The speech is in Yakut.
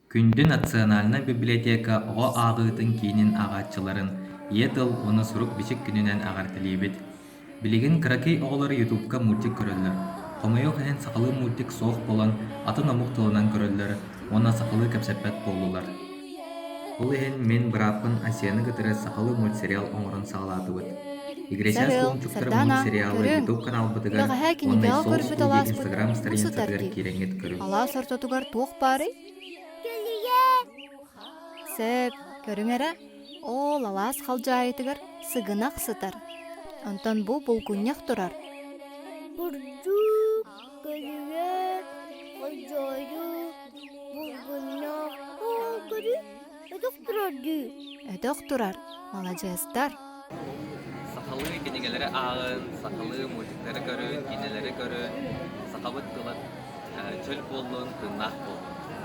Күндү Национальнай библиотека оҕо ааҕыытын киинин ааҕааччыларын Ийэ тыл уонна сурук-бичик күнүнэн эҕэрдэлиибит! Билигин кыракый оҕолор Ютубка мультик көрөллөр. Хомойуох иһин сахалыы мультик суох буолан, атын омук тылынан көрөллөр уонна сахалыы кэпсэппэт буоллулар. Ол иһин мин бырааппын Асияны кытары сахалыы мультсериал оҥорон саҕалаатыбыт. Игресяс Сарыал, Кулунчуктар Сардаана, мультсериалы көрүҥ, Ютуб каналбытыгар бэҕэһээ уонна кинигэҕэ Soul көрбүт Studio алааспыт Instagram бу сытар страницатыгар дии. киирэҥҥит көрүҥ. Алаас ортотугар туох баарый? Сөп, көрүҥ эрэ, ол алаас халдьаайытыгар сыгынах сытар. Онтон бу булгунньах турар. Бурдук, көлүйэ, холдьоойу, булгунньах, ол көрү өтөх турар дии. Өтөх турар, маладьыастар. Сахалыы кинигэлэри ааҕын, сахалыы мультиктары көрүн, киинэлэри көрүн, сахабыт тыла чөл буоллун, тыыннаах буоллун.